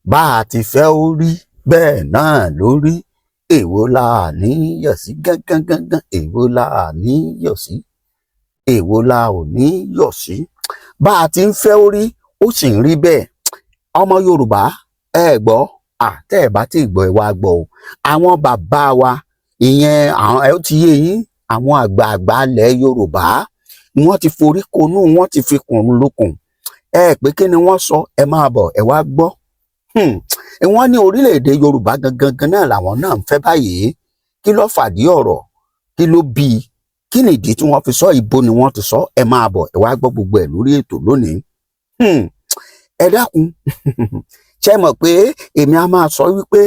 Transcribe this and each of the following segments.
Bá a ti fẹ́ ó rí bẹ́ẹ̀ náà ló rí. Èwo la ní yọ̀ sí gángan gángan? Èwo la ní yọ̀ sí? Èwo la ò ní yọ̀ sí? Bá a ti ń fẹ́ ó rí, ó sì ń rí bẹ́ẹ̀. Ọmọ Yorùbá, ẹ gbọ́, àtẹ́ ẹ̀ bá tí ì gbọ́, ẹ wá gbọ́ o. Àwọn bàbá wa, ìyẹn àwọn ẹ ó ti yé yín, àwọn àgbààgbà ilẹ̀ Yorùbá, wọ́n ti forí konú, wọ́n ti fi kùn lukùn. Ẹ pé kí ni wọ́n sọ? Ẹ máa bọ̀, ẹ wá gbọ́. Wọ́n ní orílẹ̀-èdè Yorùbá gangan gan náà làwọn náà ń fẹ́ báyìí. Kí ló fàdí ọ̀rọ̀? Kí ló bí i? Kí nìdí tí wọ́n fi sọ? Ìbò ni wọ́n ti sọ? Ẹ máa bọ̀, ẹ wá gbọ́ gbogbo ẹ̀ lórí ètò lónìí. Ẹ dákun, ṣe mọ̀ pé èmi á máa sọ wípé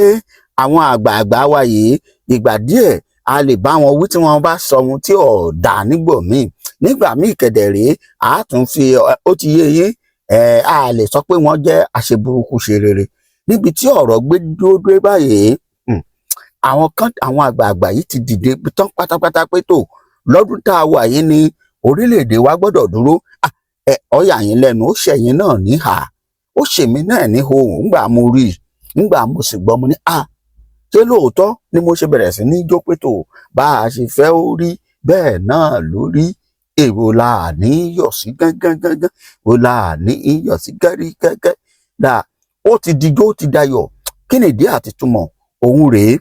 àwọn àgbààgbà wa yìí, ìgbà díẹ̀ a lè bá wọn wí tí wọ́n bá sọ ohun tí ò dáa nígbò míì. Nígbà míì kẹ̀dẹ̀ rèé, a tún fi ó ti yé yín ẹ, a lè sọ pé wọ́n jẹ́ àṣeburúkú ṣe rere. Níbi tí ọ̀rọ̀ gbé dúró dé báyìí, àwọn kan, àwọn àgbààgbà yìí ti dìde tán pátápátá pé tó lọ́dún tá a wà yìí ni orílẹ̀-èdè wa gbọ́dọ̀ dúró. Ẹ ọ̀yà yín lẹ́nu, ó ṣẹ̀yìn náà níhà, ó ṣèmí náà ní ohùn. Ńgbà mo rí i, ńgbà mo sì gbọ́, mo ní a ṣé lóòótọ́ ni mo ṣe bẹ̀rẹ̀ sí ní jó pé tó bá a ṣe fẹ́ ó rí bẹ́ẹ̀ náà ló rí. Èwo la ní yọ̀ sí gángan gángan? Èwo la ní yọ̀ sí gẹ́rí gẹ́gẹ́? Dà, ó ti dijó, ó ti dayọ̀. Kí nìdí àti túmọ̀ òun rèé?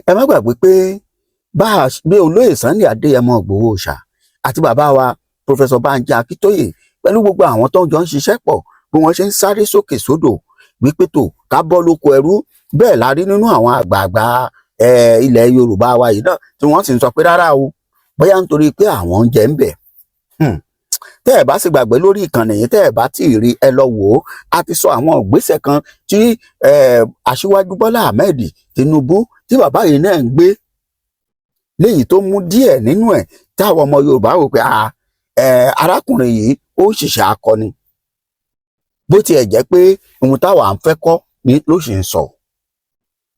Ẹ má gbàgbé pé bá a bí olóyè Sunday Adéyẹmọ Ìgbòho Òòṣà àti bàbá wa Professor Banji Akíntóyè pẹ̀lú gbogbo àwọn tó ń jọ ń ṣiṣẹ́ pọ̀, bí wọ́n ṣe ń sáré sókè sódò wípé tó ká bọ́ lóko ẹrú, bẹ́ẹ̀ la rí nínú àwọn àgbààgbà ilẹ̀ Yorùbá wa yìí náà tí wọ́n sì ń sọ pé rárá o, bóyá nítorí pé àwọn ń jẹ ń bẹ̀. Tẹ́ ẹ̀ bá sì gbàgbé lórí ìkànnì yìí, tẹ́ ẹ̀ bá tí ì rí, ẹ lọ wò ó. A ti sọ àwọn ìgbésẹ̀ kan tí Aṣíwájú Bọ́lá Ahmed Tinubu, tí bàbá yìí náà ń gbé, léyìí tó mú díẹ̀ nínú ẹ̀ táwọn ọmọ Yorùbá wò pé arákùnrin yìí, ó ń ṣiṣẹ́ akọni, bó tiẹ̀ jẹ́ pé ohun táwa ń fẹ́ kọ́ ni ló sì ń sọ.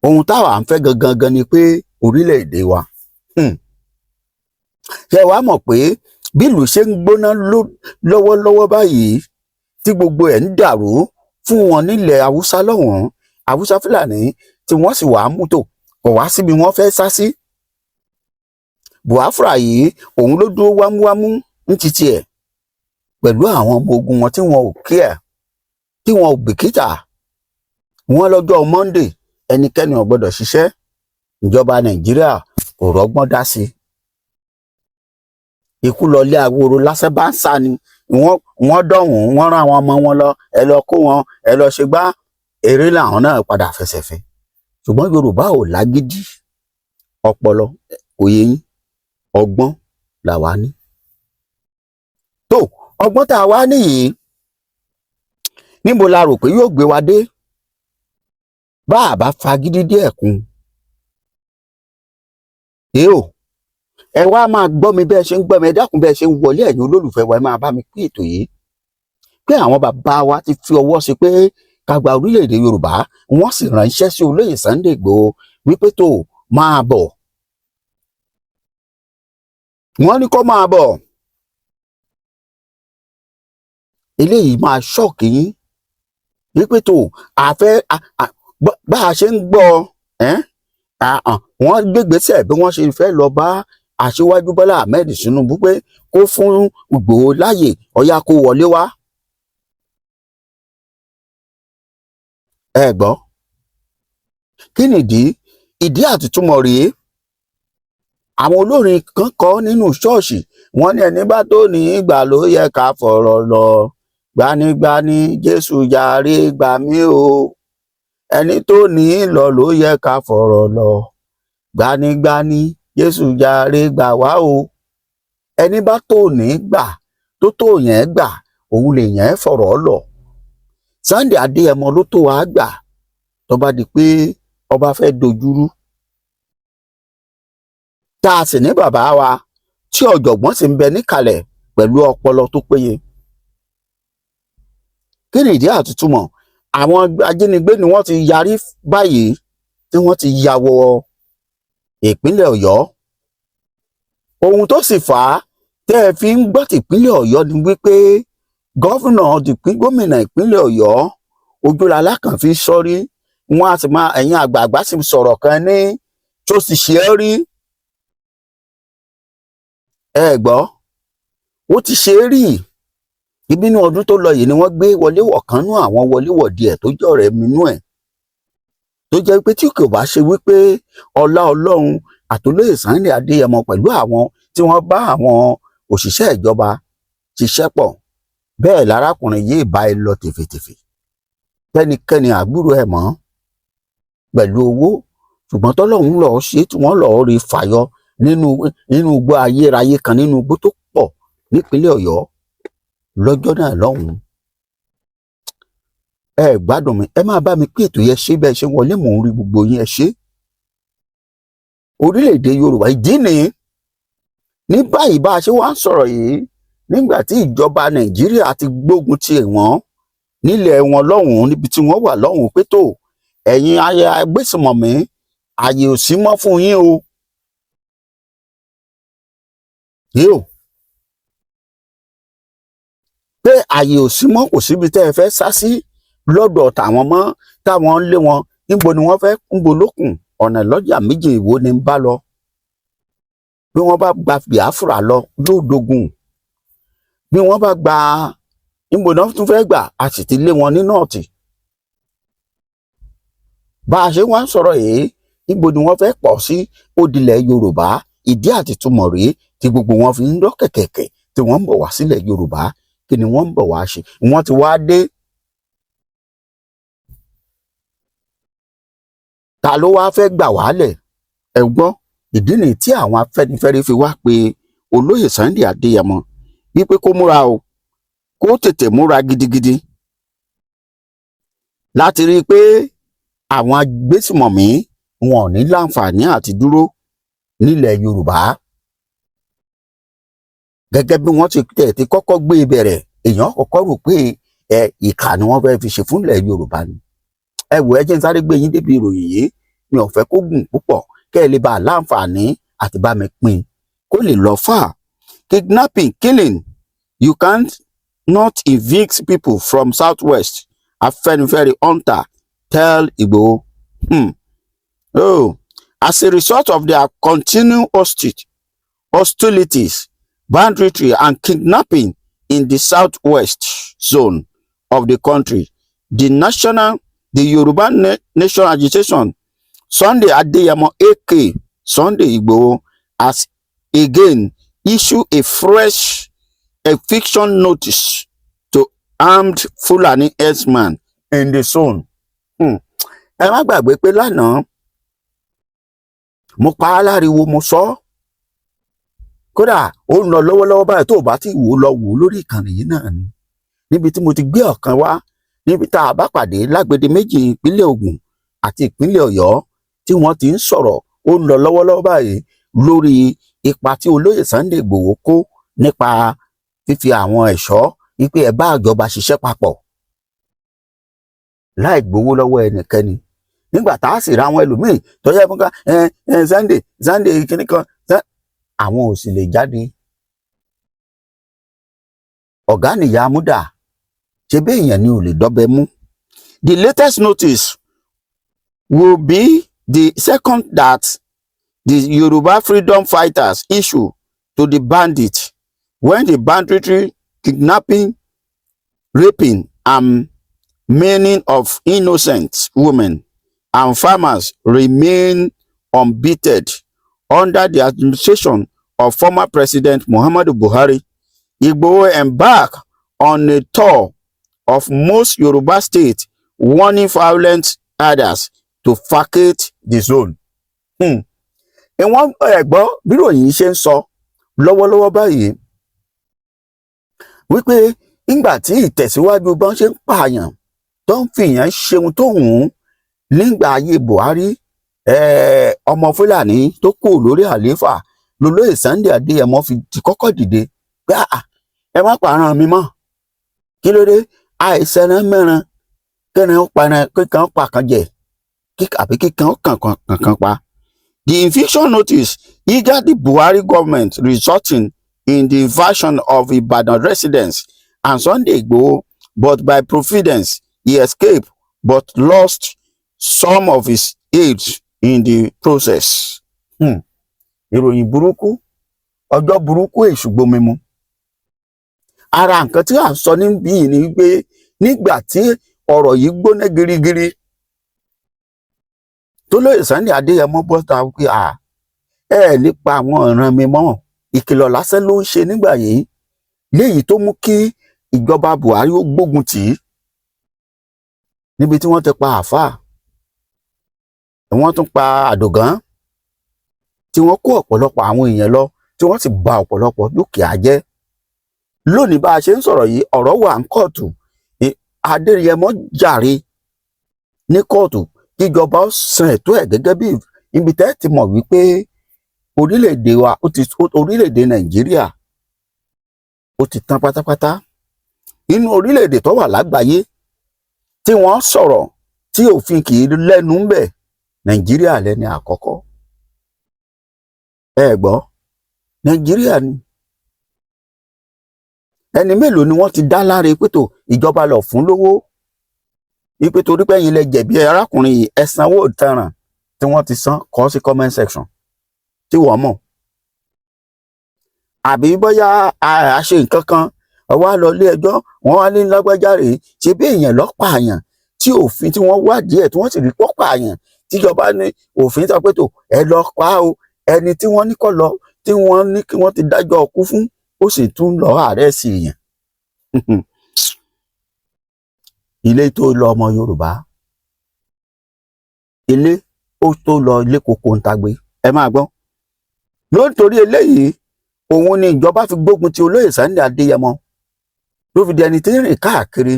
Ohun táwa ń fẹ́ gangan gan ni pé orílẹ̀-èdè wa. Ṣé wàá mọ̀ pé bí ìlú ṣe ń gbóná lọ́wọ́lọ́wọ́ báyìí, tí gbogbo ẹ̀ ń dàrú fún wọn nílẹ̀ Haúsá lọ́hùn-ún, Haúsá Fúlàní tí wọ́n sì wàá mú tò kò wá síbi wọ́n fẹ́ sá sí. Biafra yìí, òun ló dúró wámúwámú ní títí ẹ̀ pẹ̀lú àwọn ọmọ ogun wọn tí wọn ò kíẹ̀, tí wọn ò bìkítà. Wọn lọ́jọ́ Monday, ẹnikẹ́ni ò gbọ́dọ̀ ṣiṣẹ́. Ìjọba Nàìjíríà kò rọ́gbọ́n dá sí i. Ikú lọlé ahoro lásán bá ń sá ni wọ́n dọ̀hún. Wọ́n rán àwọn ọmọ wọn lọ, ẹ lọ kó wọn, ẹ lọ ṣe gbá eré, làwọn náà padà fẹsẹ̀ fẹ́. Ṣùgbọ́n Yorùbá ò lágídí ọpọlọ, kò yé yín, ọgbọ́n làwa ní. Tó ọgbọ́n tá a wá nìyí, níbo la rò pé yóò gbé wa dé bá a bá fagídí díẹ̀ kún? Èèó, ẹ wá máa gbọ́ mi bẹ́ẹ̀ ṣe ń gbọ́ mi. Ẹ dákun, bẹ́ẹ̀ ṣe ń wọlé, ẹ̀yin olólùfẹ́ wa, ẹ máa bá mi pín ètò yìí pé àwọn bàbá wa ti fi ọwọ́ sí pé ká gba orílẹ̀-èdè Yorùbá. Wọ́n sì ránṣẹ́ sí olóyè Sunday Igboho wípé tó máa bọ̀. Wọ́n ní kó máa bọ̀. Eléyìí máa shock yín wípé tó àfẹ́ bá a ṣe ń gbọ́ ẹ́, wọ́n gbégbèsè bí wọ́n ṣe fẹ́ lọ bá Aṣíwájú Bọ́lá Ahmed Tinubu pé kó fún Ìgbòho láàyè, ọ̀yá kó wọlé wá. Ẹ gbọ́, kí nìdí? Ìdí àtìtúmọ̀ rèé. Àwọn olórin kan kọ nínú ṣọ́ọ̀ṣì, wọ́n ní ẹni bá tó ní ìgbà ló yẹ ká fọ̀rọ̀ lọ. Gbanigbani Jésù jàre gbà mí o, ẹni tó ní lọ ló yẹ ká fọ̀rọ̀ lọ. Gbanigbani Jésù jàre gbà wá o. Ẹni bá tó ní gbà, tó tó yẹn gbà, òun lè yẹn fọ̀rọ̀ lọ. Sunday Adéyẹmọ ló tó wàá gbà tó bá di pé ọba fẹ́ dojúrú, tá a sì ní bàbá wa tí ọ̀jọ̀gbọ́n sì ń bẹ níkàlẹ̀ pẹ̀lú ọpọlọ tó péye. Kí ni ìdí àtútùmọ̀? Àwọn ajínigbé ni wọ́n ti yarí báyìí tí wọ́n ti ya wọ ìpínlẹ̀ Ọ̀yọ́. Ohun tó sì fà á tẹ́ ẹ fi ń gbọ́ tìpínlẹ̀ Ọ̀yọ́ ni wípé gómìnà ìpínlẹ̀ Ọ̀yọ́, Ojú lalákàn fi sọ́rí. Wọ́n á sì máa, ẹ̀yin àgbààgbà sì sọ̀rọ̀ kan ní tó sì ṣe é rí. Ẹ gbọ́, ó ti ṣe é rí. Ìbínú ọdún tó lọ yìí ni wọ́n gbé wọléwọ̀ kan nú àwọn wọléwọ̀de ẹ̀ tó jẹ́ ọ̀rẹ́ mi nú ẹ̀, tó jẹ́ pé tí kò bá ṣe wípé ọlá Ọlọ́run àtolóyè Sunday Adéyẹmọ pẹ̀lú àwọn tí wọ́n bá àwọn òṣìṣẹ́ ìjọba ṣiṣẹ́ pọ̀ bẹ́ẹ̀, lárákùnrin yìí bá ẹ lọ tèfètèfè, tẹ́nikẹ́ni àgbúrò ẹ̀ mọ́ pẹ̀lú owó. Ṣùgbọ́n tọ́lọ́run lọ́ọ́ ṣe tí wọ́n lọ́ọ́ rí fàyọ nínú igbó ayérayé kan, nínú igbó tó pọ̀ nípínlẹ̀ Ọ̀yọ́ lọ́jọ́ náà lọ́hùn-ún. Ẹ gbádùn mi, ẹ máa bá mi pín ètò yẹn. Ṣé bẹ́ẹ̀ ṣe wọlé, mò ń rí gbogbo yín, ẹ ṣé. Orílẹ̀-èdè Yorùbá, ìdí nìyí. Ní báyìí, bá a ṣe wá ń sọ̀rọ̀ yìí, nígbà tí ìjọba Nàìjíríà ti gbógun ti wọ́n nílẹ̀ wọn lọ́hùn-ún, níbi tí wọ́n wà lọ́hùn-ún, pé tó ẹ̀yin ayé agbésùmọ̀mí, ààyè ò sí mọ́ fún yín o. Yóò pé ààyè ò sí mọ́, kò síbi tẹ́ ẹ fẹ́ sá sí lọ́dọ̀ tàwọn mọ́, táwọn ń lé wọn. Níbo ni wọ́n fẹ́? Níbo lókùn ọ̀nà lọ́jà méjì ìwó ni ń bá lọ? Bí wọ́n bá gba Biafra lọ, yóò dogun. Bí wọ́n bá gba, níbo ni wọ́n tún fẹ́ gbà? A sì ti lé wọn ní north. Bá a ṣe wá ń sọ̀rọ̀ yìí, níbo ni wọ́n fẹ́ pọ̀ sí? Ó dilẹ̀ Yorùbá. Ìdí àti túmọ̀ rèé tí gbogbo wọn fi ń rọ́ kẹ̀kẹ̀kẹ̀ tí wọ́n ń bọ̀ wá sílẹ̀ Yorùbá. Kí ni wọ́n ń bọ̀ wá ṣe? Wọ́n ti wá dé. Ta ló wá fẹ́ gbà wálẹ̀? Ẹ gbọ́, ìdí nìyí tí àwọn Afẹ́nifẹ́re fi wá pé olóyè Sunday Adéyẹmọ wípé kó múra o, kó tètè múra gidigidi láti rí i pé àwọn agbésùmọ̀mí wọn ò ní láǹfààní àti dúró nílẹ̀ Yorùbá gẹ́gẹ́ bí wọ́n ti tẹ̀ ti kọ́kọ́ gbé e bẹ̀rẹ̀. Èèyàn kọ́kọ́ rò pé ẹ ìkà ni wọ́n fẹ́ẹ́ fi ṣe fúnlẹ̀ Yorùbá ni. Ẹ wò, ẹ jẹ́ n sáré gbé yín débi ìròyìn yìí. Mi ò fẹ́ kó gùn púpọ̀, kẹ́ ẹ lè bá a láǹfààní àti bá mi pín kó lè lọ fà. Kidnapping, killing, you can't not evict people from southwest, Afenifere hunter tell Igboho. Oh, as a result of their continued hostilities, banditry and kidnapping in the southwest zone of the country, the Yoruba Nation Agitation, Sunday Adeyemo aka Sunday Igboho, has again issued a fresh eviction notice to armed Fulani herdsmen in the zone. Ẹ má gbàgbé pé lánàá mo pa á láriwo, mo sọ ọ́. Kódà ó ń lọ lọ́wọ́lọ́wọ́ báyìí. Tó o bá ti wò ó, lọ wò ó lórí ìkànnì yìí náà ni, níbi tí mo ti gbé ọ̀kan wá, níbi tá a bá pàdé lágbede méjì ìpínlẹ̀ Ògùn àti ìpínlẹ̀ Ọ̀yọ́ tí wọ́n ti ń sọ̀rọ̀. Ó ń lọ lọ́wọ́lọ́wọ́ báyìí lórí ipa tí olóyè Sunday Ìgbòho kó nípa fífi àwọn ẹ̀ṣọ́ wípé ẹ bá ìjọba ṣiṣẹ́ papọ̀ láì gbowó lọ́wọ́ ẹnikẹ́ni. Nígbà tá a sì ra àwọn ẹlòmíì tó yẹ fún ká ẹ ẹ Sunday, Sunday kìnnì kan, àwọn ò sì lè jáde. Ọ̀gá nìyá amúdà ṣe bí èèyàn ni ò lè dọ́bẹ mú. The latest notice will be the second that the Yoruba freedom fighters issue to the bandits when the banditry, kidnapping, raping and maiming of innocent women and farmers remain unabated under the administration of former President Muhammadu Buhari. Igboho embarked on a tour of most Yoruba states, warning violent herders to vacate the zone. Ìwọ̀n ẹ̀gbọ́n bí ròyìn ṣe ń sọ lọ́wọ́lọ́wọ́ báyìí wípé nígbà tí ìtẹ̀síwájú bọ́n ṣe ń pààyàn, tó ń fìyàn ṣeun tó wù ú nígbà ayé Buhari, ọmọ Fúlàní tó kù lórí àlééfà lolóyè Sunday Adéyẹmọ fi ti kọ́kọ́ dìde pé, "Ah, ẹ má pààrọ̀ mi mọ́. Kí ló dé?" Àìsẹran mẹ́ran kẹrin ó paran, kíkan ó pa kan jẹ, àbí kíkan ó kàn kan kan pa. The eviction notice eager the Buhari government, resulting in the invasion of Ibadan residents and Sunday Igboho, but by providence he escaped. but lost some of his aides in the process. Ìròyìn burúkú, ọjọ́ burúkú, èṣù gbomi mu. Ara nǹkan tí à ń sọ níbí yìí ni pé nígbà tí ọ̀rọ̀ yìí gbóná girigiri tó lóye Sunday Adéyẹmọ bọ́ta pé à ẹ nípa àwọn ìran mi mọ́, ìkìlọ̀ lásán ló ń ṣe nígbà yìí, léyìí tó mú kí ìjọba Buhari ó gbógun tì í, níbi tí wọ́n ti pa àáfàá, wọ́n tún pa àdògán, tí wọ́n kó ọ̀pọ̀lọpọ̀ àwọn èèyàn lọ, tí wọ́n sì bà ọ̀pọ̀lọpọ̀ dúkìá jẹ́. Lónìí bá a ṣe ń sọ̀rọ̀ yìí, ọ̀rọ̀ wà ní kóòtù. Adéyẹmọ jàre ní kóòtù kíjọba ó san ẹ̀tọ́ ẹ̀, gẹ́gẹ́ bí ibi tẹ́ ti mọ̀ wípé orílẹ̀-èdè wa ó ti, orílẹ̀-èdè Nàìjíríà ó ti tán pátápátá. Inú orílẹ̀-èdè tó wà lágbàáyé tí wọ́n sọ̀rọ̀ tí òfin kì í lẹ́nu ń bẹ̀, Nàìjíríà lẹ́ni àkọ́kọ́. Ẹ gbọ́, Nàìjíríà ni. Ẹni mélòó ni wọ́n ti dá láre pé tó ìjọba lọ fún lówó wípé torí pé ẹ̀yin lẹ jẹ̀bi arákùnrin yìí, ẹ sanwó ìtanràn, tí wọ́n ti san? Kọ sí comment section tí wọ́n mọ̀. Àbí bóyá a ṣe nǹkan kan, wá lọ ilé ẹjọ́, wọ́n wá ní lágbájá rèé, ṣe bí èèyàn lọ́pàá àyàn, tí òfin tí wọ́n wádìí ẹ̀, tí wọ́n sì rí pọ́pàá àyàn, tíjọba ní òfin sọ pé tó ẹ lọ pa á o. Ẹni tí wọ́n ní kó lọ, tí wọ́n ní kí wọ́n ti dájọ́ ọkú fún, ó sì tún lọ arrest èèyàn. Ilé tó lọ, ọmọ Yorùbá, ilé ó tó lọ, ilé koko ń tagbe. Ẹ máa gbọ́. Lónítorí eléyìí, òun ni ìjọba fi gbógun ti olóyè Sunday Adéyẹmọ, ló fi di ẹni tí ń rìn káàkiri.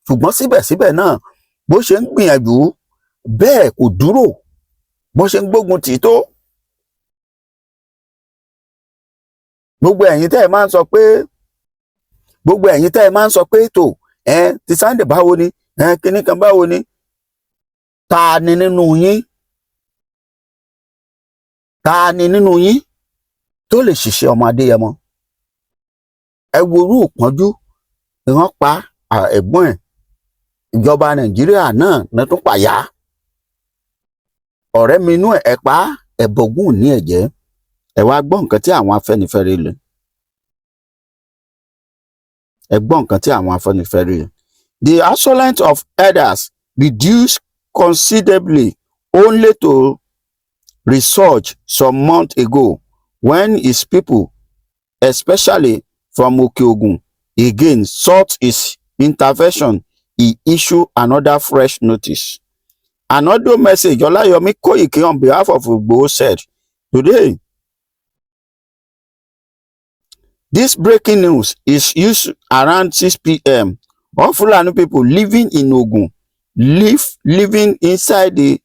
Ṣùgbọ́n síbẹ̀síbẹ̀ náà, bó ṣe ń gbìyànjú bẹ́ẹ̀, kò dúró. Bó ṣe ń gbógun tì í tó, gbogbo ẹ̀yin tẹ́ ẹ máa ń sọ pé, gbogbo ẹ̀yin tẹ́ ẹ máa ń sọ pé tó ẹ ti Sunday báwo ni ẹ kíní kan báwo ni, ta ni nínú yín, ta ni nínú yín tó lè ṣiṣẹ́ ọmọ Adéyẹmọ? Ẹ wo irú ìpọ́njú ni wọ́n pa ẹ̀gbọ́n ẹ̀. Ìjọba Nàìjíríà náà ní tún pàyà ọ̀rẹ́ mi inú ẹ̀ pa ẹ̀bọ̀gún ní ẹ̀jẹ̀. Ẹ wá gbọ́ nǹkan tí àwọn Afẹ́nifẹ́re lè, ẹ gbọ́ nǹkan tí àwọn Afẹ́nifẹ́re. The assault of herders reduced considerably, only to resurge some months ago when his people, especially from Okeogun, again sought his intervention. He issued another fresh notice. An audio message Olayomi Koiki on behalf of Igboho said, "Today, this breaking news is used around 6 p.m. All Fulani people living in Ogun, living inside the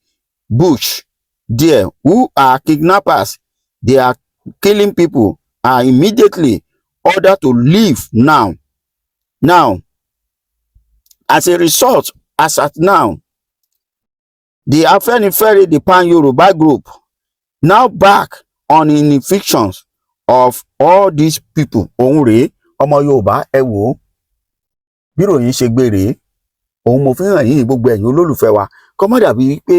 bush there, who are kidnappers, they are killing people, are immediately ordered to leave now. Now, as a result, as at now, the Afenifere, the Pan-Yoruba group, now back on evictions of all these people." Òun rèé, ọmọ Yorùbá, ẹ wò ó bí ìròyìn ṣe gbé rèé. Òun mo fi hàn yín, gbogbo ẹ̀yin olólùfẹ́ wa, kó má dàbí pé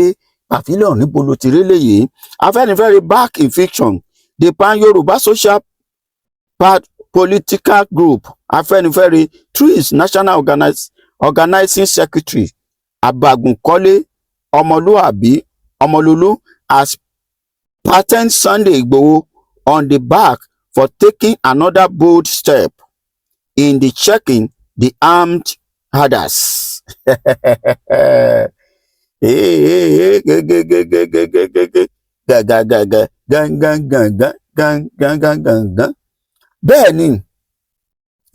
pàfílíọ̀n níbo ló ti rí léyìí. Afẹ́nifẹ́re back eviction. The Pan-Yoruba Social Part Political Group Afẹ́nifẹ́re, through its national organizing secretary Abagunkole Ọmọlúàbí Ọmọlólú, has patted Sunday Igboho on the back for taking another bold step in the checking the armed herders. Gàgàgàgà gangan. Bẹ́ẹ̀ ni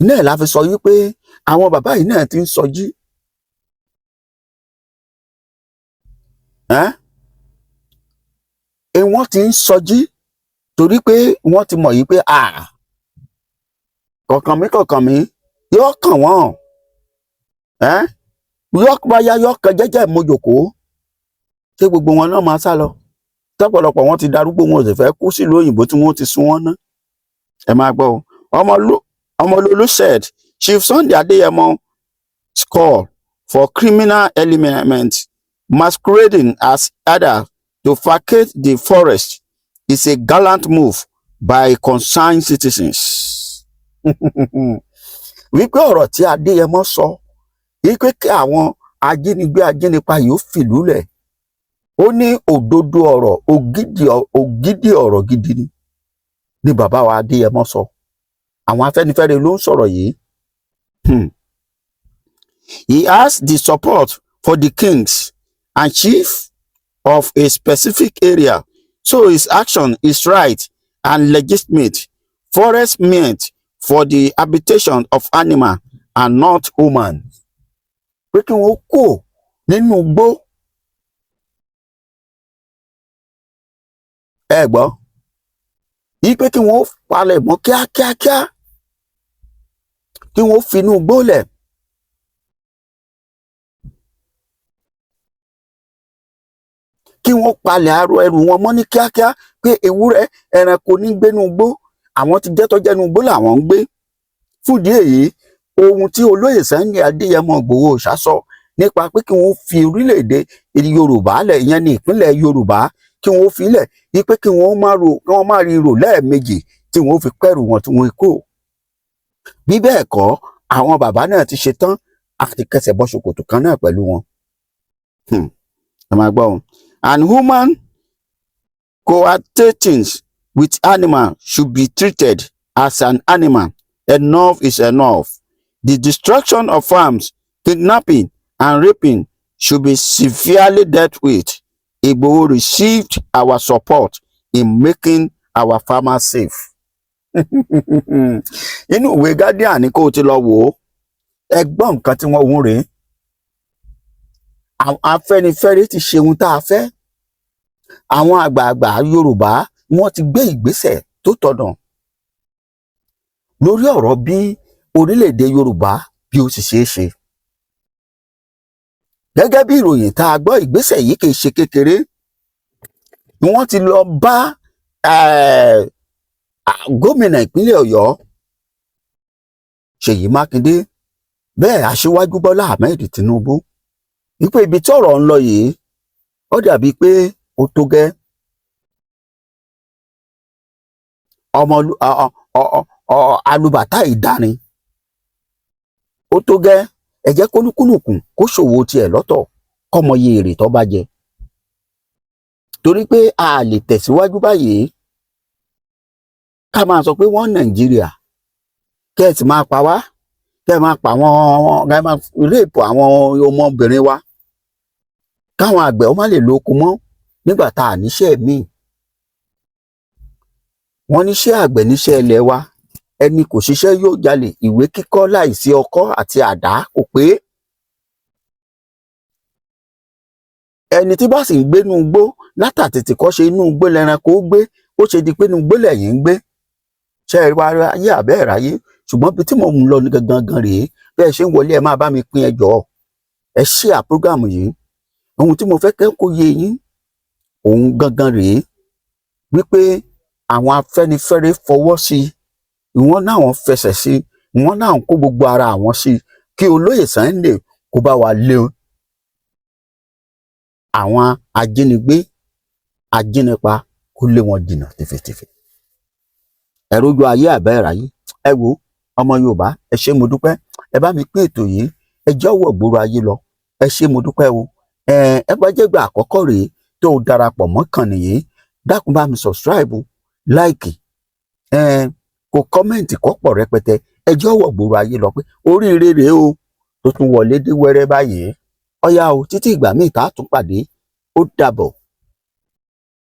náà la fi sọ yí pé àwọn bàbá yìí náà ti ń sọjí. Wọ́n ti ń sọjí torí pé wọ́n ti mọ̀ yìí pé kọ̀ọ̀kan mi kọ̀ọ̀kan mi yóò kàn wọ́n, yóò báyá yóò kan jẹ́jẹ́ mojòkó. Ṣé gbogbo wọn náà máa sá lọ? Tọ́pọ̀lọpọ̀ wọn ti darúgbó, wọn ò sì fẹ́ kú sílùú òyìnbó tí wọ́n ti sun wọ́n ná. Ẹ máa gbọ́ o. Ọmọlólú said Chief Sunday Adeyemo call For criminal elements masquerading as herders to vacate the forest is a gallant move by concerned citizens. Wípé ọ̀rọ̀ tí Adéyẹmọ sọ wípé kí àwọn ajínigbé ajínipa yìí ó fìlú lẹ̀, ó ní òdodo ọ̀rọ̀, ògidì ògidì ọ̀rọ̀ gidi ni bàbá wa Adéyẹmọ sọ. Àwọn Afẹ́nifẹ́re ló ń sọ̀rọ̀ yìí. He has the support for the kings and chief of a specific area, so his action is right and legitimate. Forest meant for the habitation of animal and not human. Pé kí wọ́n kó nínú igbó. Ẹ gbọ́ yí pé kí wọ́n palẹ̀ mọ́ kíákíákíá, kí wọ́n finú igbó lẹ̀. Kí wọ́n palẹ̀ arọ ẹrù wọn mọ́ ní kíákíá, pé ewúrẹ́ ẹranko ní gbénú igbó, àwọn ti jẹ́ tọ́jẹ́nu igbó làwọn ń gbé. Fúndìí èyí, ohun tí olóyè Sunday Adéyẹmọ Ìgbòho Òòṣà sọ nípa pé kí wọ́n fi orílẹ̀-èdè Yorùbá lẹ̀, ìyẹn ní ìpínlẹ̀ Yorùbá, kí wọ́n fi lẹ̀, wípé kí wọ́n má ro, kí wọ́n má rí rò lẹ́ẹ̀mejì tí wọ́n fi kẹ́rù wọn tí wọ́n kó. Bí bẹ́ẹ̀ kọ́, àwọn bàbá náà ti ṣetán àti kẹsẹ̀ bọ́ ṣòkòtò kan náà pẹ̀lú wọn. Ẹ máa gbọ́ wọn. And human cohabitating with animal should be treated as an animal. Enough is enough. The destruction of farms, kidnapping and raping should be severely dealt with. Igboho received our support in making our farmers safe. Inú ìwé Guardian ni kó o ti lọ wò ó. Ẹ gbọ́ nǹkan tí wọ́n ń rèé. Àwọn Afẹ́nifẹ́re ti ṣe ohun tá a fẹ́. Àwọn àgbààgbà Yorùbá, wọ́n ti gbé ìgbésẹ̀ tó tọ̀nà lórí ọ̀rọ̀ bí orílẹ̀-èdè Yorùbá bí ó ti ṣeé ṣe. Gẹ́gẹ́ bí ìròyìn tá a gbọ́, ìgbésẹ̀ yìí kì í ṣe kékeré. Wọ́n ti lọ bá gómìnà ìpínlẹ̀ Ọ̀yọ́ Ṣèyí Mákindé, bẹ́ẹ̀ aṣíwájú Bọ́lá Ahmed Tinubu, wípé ibi tí ọ̀rọ̀ ń lọ yìí, ó dàbí pé ó tó gẹ́. Ọmọ alùbàtà ìdárin ó tó gẹ́. Ẹ jẹ́ kólúkúlùkù kó ṣòwò tiẹ̀ lọ́tọ̀, kọ́mọ iye èrè tó bá jẹ, torí pé a lè tẹ̀síwájú báyìí ká máa sọ pé wọ́n Nàìjíríà, kẹ́ ẹ̀ sì máa pa wá, kẹ́ ẹ máa pa àwọn, kẹ́ ẹ máa rape àwọn ọmọbìnrin wa, káwọn àgbẹ̀ ó má lè lo oko mọ́ nígbà tá a níṣẹ́ míì. Wọ́n níṣẹ́ àgbẹ̀ níṣẹ́ ilẹ̀ wa. Ẹni kò ṣiṣẹ́ yóò jalè. Ìwé kíkọ́ láìsí ọkọ́ àti àdá kò pé. Ẹni tí bá sì ń gbénú igbó látàtètè kọ́ ṣe, inú igbó lẹranko ó gbé. Ó ṣe di pé inú igbó lẹ̀yìn ń gbé. Ṣe é wá ráyé àbẹ́ ẹ̀ ráyé? Ṣùgbọ́n ibi tí mò ń lọ ní gangan gan rèé. Bẹ́ẹ̀ ṣe ń wọlé, ẹ máa bá mi pín, ẹ jọ̀ọ́, ẹ share program yìí. Ohun tí mo fẹ́ kẹ́ kó yé yín òun gangan rèé, wípé àwọn Afẹ́nifẹ́re fọwọ́ sí i, wọ́n náà fẹsẹ̀ sí i, wọ́n náà kó gbogbo ara àwọn sí i kí olóyè Sunday kó bá wa lé àwọn ajínigbé ajínipa, kó lé wọn jìnnà tìfètìfè. Ẹ rójú ayé àbẹ́ ìráyé. Ẹ wo ọmọ Yorùbá, ẹ ṣé, mo dúpẹ́. Ẹ bá mi pín ètò yìí, ẹ jọ̀wọ́ gbòòrò ayé lọ. Ẹ ṣé, mo dúpẹ́ o. Ẹ bá jẹ́ gbà àkọ́kọ́ rèé tó o darapọ̀ mọ́ kànnì yìí, dákun, bá mi subscribe, like, ẹ kò comment kọ́ pọ̀ rẹpẹtẹ. Ẹ jọ̀wọ́ gbòòrò ayé lọ pé oríire rèé o tó tún wọlé dé wẹ́rẹ́ báyìí. Ọ̀yá o, títí ìgbà míì tá a tún pàdé, ó dàbọ̀.